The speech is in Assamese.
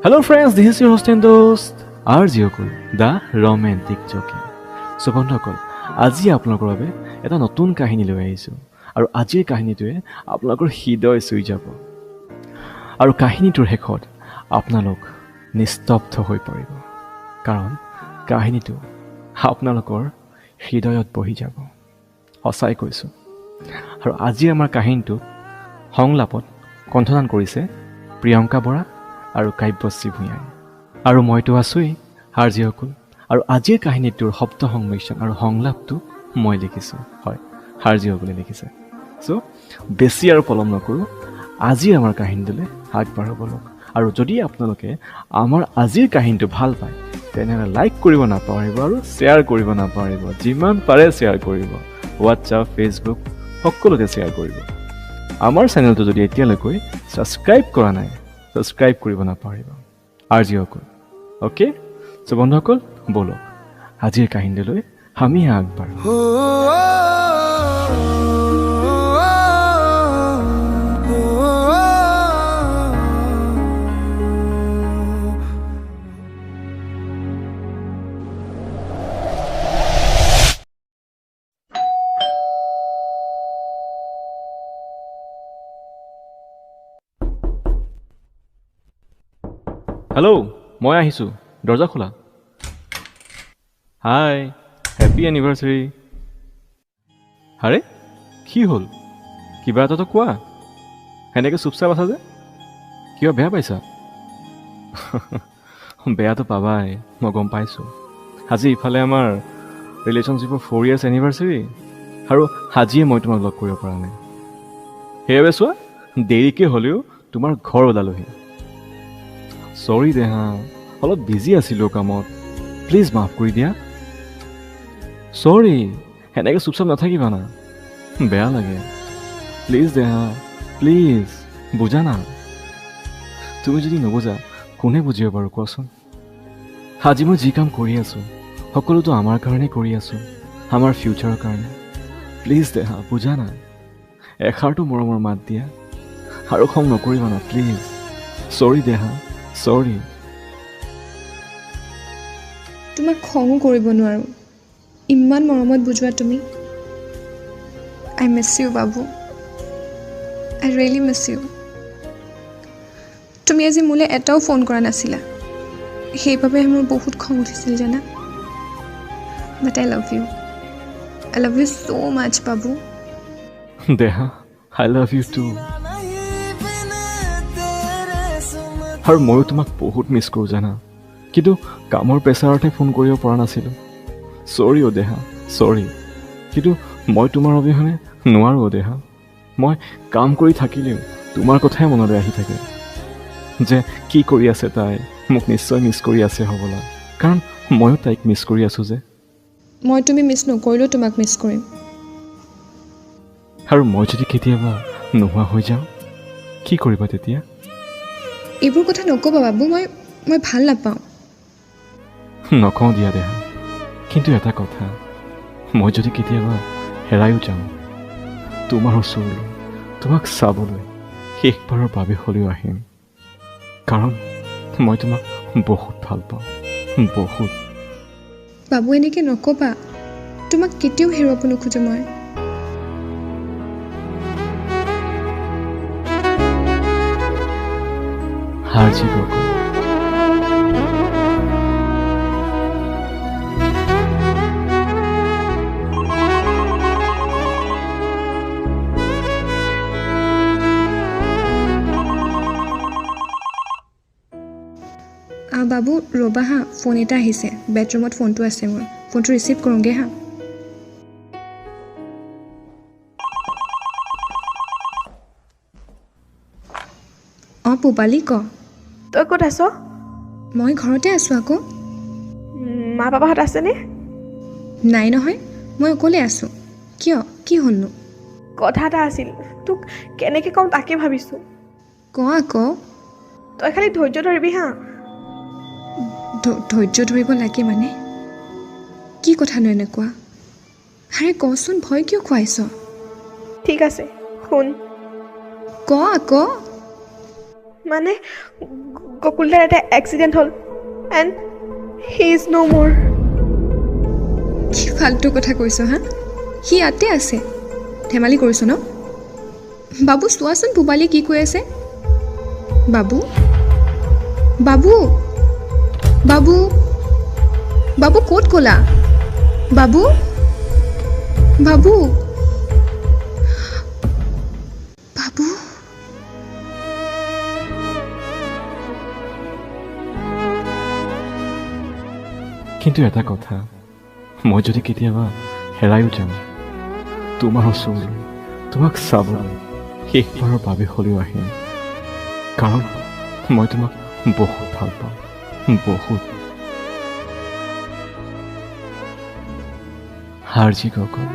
Hello friends, this is your host and দোস্ত R J Akul, the romantic jockey. So বন্ধুসকল, আজি আপোনালোকৰ বাবে এটা নতুন কাহিনী লৈ আহিছোঁ আৰু আজিৰ কাহিনীটোৱে আপোনালোকৰ হৃদয় চুই যাব আৰু কাহিনীটোৰ শেষত আপোনালোক নিস্তব্ধ হৈ পৰিব, কাৰণ কাহিনীটো আপোনালোকৰ হৃদয়ত বহি যাব, সঁচাই কৈছোঁ। আৰু আজি আমাৰ কাহিনীটোত সংলাপত কণ্ঠদান কৰিছে প্ৰিয়ংকা বৰা আৰু কাব্যশ্ৰী ভূঞাই, আৰু মইতো আছোঁৱেই আৰ জি অকুল। আৰু আজিৰ কাহিনীটোৰ শব্দ সংমিশ্ৰণ আৰু সংলাপটো মই লিখিছোঁ, হয়, আৰ জি অকুলে লিখিছে। চ' বেছি আৰু পলম নকৰোঁ, আজি আমাৰ কাহিনীটোলৈ আগবাঢ়ো ব'লক। আৰু যদি আপোনালোকে আমাৰ আজিৰ কাহিনীটো ভাল পায় তেনেহ'লে লাইক কৰিব নাপাহৰিব আৰু শ্বেয়াৰ কৰিব নাপাহৰিব, যিমান পাৰে শ্বেয়াৰ কৰিব, হোৱাটছআপ, ফেচবুক সকলোতে শ্বেয়াৰ কৰিব। আমাৰ চেনেলটো যদি এতিয়ালৈকে ছাবস্ক্ৰাইব কৰা নাই, ছাবস্ক্ৰাইব কৰিব নাপাহৰিব, আৰ জি অকুল। অ'কে, চ' বন্ধুসকল ব'লক আজিৰ কাহিনীটোলৈ আমি আগবাঢ়ো। হেল্ল', মই আহিছোঁ, দৰ্জা খোলা। Hi, happy anniversary. আৰে কি হ'ল, কিবা এটাতো কোৱা, সেনেকৈ চুপচাপ আছা যে, কিবা বেয়া পাইছা? বেয়াটো পাবাই, মই গম পাইছোঁ। আজি ইফালে আমাৰ ৰিলেশ্যনশ্বিপৰ 4 ইয়াৰ্ছ এনিভাৰ্চাৰী আৰু আজিয়ে মই তোমাক লগ কৰিব পৰা নাই, সেইবাবে চোৱা দেৰিকৈ হ'লেও তোমাৰ ঘৰ ওলালোহি। চৰি দেহা, অলপ বিজি আছিলোঁ কামত, প্লিজ মাফ কৰি দিয়া। চৰি, সেনেকৈ চুপচাপ নাথাকিবা না, বেয়া লাগে। প্লিজ দেহা, প্লিজ বুজা না। তুমি যদি নুবুজা কোনে বুজিব বাৰু কোৱাচোন? আজি মই যি কাম কৰি আছোঁ সকলোতো আমাৰ কাৰণেই কৰি আছোঁ, আমাৰ ফিউচাৰৰ কাৰণে। প্লিজ দেহা, বুজা না, এষাৰটো মৰমৰ মাত দিয়া আৰু খং নকৰিবা না, প্লিজ। চৰি দেহা, চৰি। তোমাক খঙো কৰিব নোৱাৰোঁ, ইমান মৰমত বুজোৱা তুমি। I miss you Babu, I really miss you. তুমি আজি মোলৈ এটাও ফোন কৰা নাছিলা, সেইবাবে মোৰ বহুত খং উঠিছিল জানা। But I love you, I love you so much Babu. দেহা, I love you two. আৰু ময়ো তোমাক বহুত মিছ কৰোঁ জানা, কিন্তু কামৰ প্ৰেছাৰতহে ফোন কৰিব পৰা নাছিলোঁ। চৰি অ' দেহা, চৰি। কিন্তু মই তোমাৰ অবিহনে নোৱাৰোঁ অ' দেহা। মই কাম কৰি থাকিলেও তোমাৰ কথাই মনলৈ আহি থাকে যে কি কৰি আছে তাই, মোক নিশ্চয় মিছ কৰি আছে হ'বলা, কাৰণ ময়ো তাইক মিছ কৰি আছোঁ যে। মই তুমি মিছ নকৰিলেও তোমাক মিছ কৰিম। আৰু মই যদি কেতিয়াবা নোহোৱা হৈ যাওঁ কি কৰিবা তেতিয়া? এইবোৰ কথা নক'বা বাবু, মই মই ভাল নাপাওঁ। নকওঁ দিয়া দেহা, কিন্তু এটা কথা, মই যদি কেতিয়াবা হেৰায়ো যাওঁ তোমাৰ ওচৰলৈ, তোমাক চাবলৈ শেষবাৰৰ বাবে হ'লেও আহিম, কাৰণ মই তোমাক বহুত ভাল পাওঁ, বহুত। বাবু এনেকৈ নক'বা, তোমাক কেতিয়াও হেৰুৱাব নোখোজো মই। R G Gogoi. বাবু ৰ'বা হা, ফোন এটা আহিছে, বেডৰুমত ফোনটো আছে মোৰ, ফোনটো ৰিচিভ কৰোঁগৈ হা। অঁ পূবালী ক। তই ক'ত আছ? মই ঘৰতে আছোঁ আকৌ। মা পাপাহঁত আছেনে? নাই নহয়, মই অকলে আছোঁ। কিয়, কি হ'লনো? কথা এটা আছিল, তোক কেনেকৈ কওঁ তাকে ভাবিছোঁ। ক আকৌ। তই খালি ধৈৰ্য ধৰিবি হা। ধৈৰ্য ধৰিব লাগে মানে? কি কথানো এনেকুৱা? আৰে কচোন, ভয় কিয় খুৱাইছ? ঠিক আছে শুন। ক আকৌ। মানে গকুলদাৰ এটা এক্সিডেণ্ট হ'ল and he is no more. কি ফাল্টু কথা কৈছ হা? সি ইয়াতে আছে, ধেমালি কৰিছ ন? বাবু চোৱাচোন পূবালীয়ে কি কৈ আছে। বাবু বাবু বাবু বাবু ক'ত গ'লা? বাবু বাবু বাবু। কিন্তু এটা কথা, মই যদি কেতিয়াবা হেৰাইও যাওঁ, তোমাৰ ওচৰলৈ, তোমাক চাবলৈ শেষবাৰৰ বাবে হ'লেও আহিম। কাৰণ মই তোমাক বহুত ভাল পাওঁ, বহুত। হাৰ্জি গগৈ।